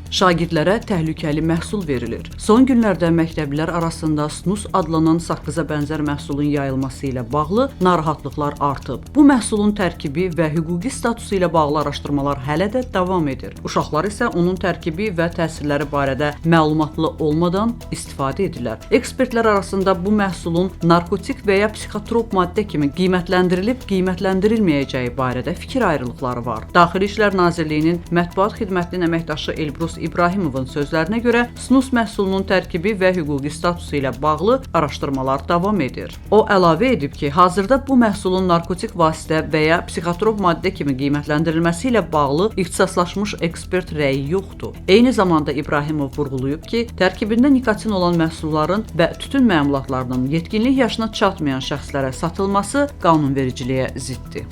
Şagirdlərə təhlükəli məhsul verilir. Son günlərdə məktəblilər arasında snus adlanan saqqıza bənzər məhsulun yayılması ilə bağlı narahatlıqlar artıb. Bu məhsulun tərkibi və hüquqi statusu ilə bağlı araşdırmalar hələ də davam edir. Uşaqlar isə onun tərkibi və təsirləri barədə məlumatlı olmadan istifadə edirlər. Ekspertlər arasında bu məhsulun narkotik və ya psixotrop maddə kimi qiymətləndirilib qiymətləndirilməyəcəyi barədə fikir ayrılıqları var. Daxili İşlər Nazirliyinin mətbuat xidmətinin əməkdaşı Elbrus İbrahimovun sözlərinə görə snus məhsulunun tərkibi və hüquqi statusu ilə bağlı araşdırmalar davam edir. O əlavə edib ki, hazırda bu məhsulun narkotik vasitə və ya psixotrop maddə kimi qiymətləndirilməsi ilə bağlı ixtisaslaşmış ekspert rəyi yoxdur. Eyni zamanda İbrahimov vurğulayıb ki, tərkibində nikotin olan məhsulların və tütün məmulatlarının yetkinlik yaşına çatmayan şəxslərə satılması qanunvericiliyə ziddir.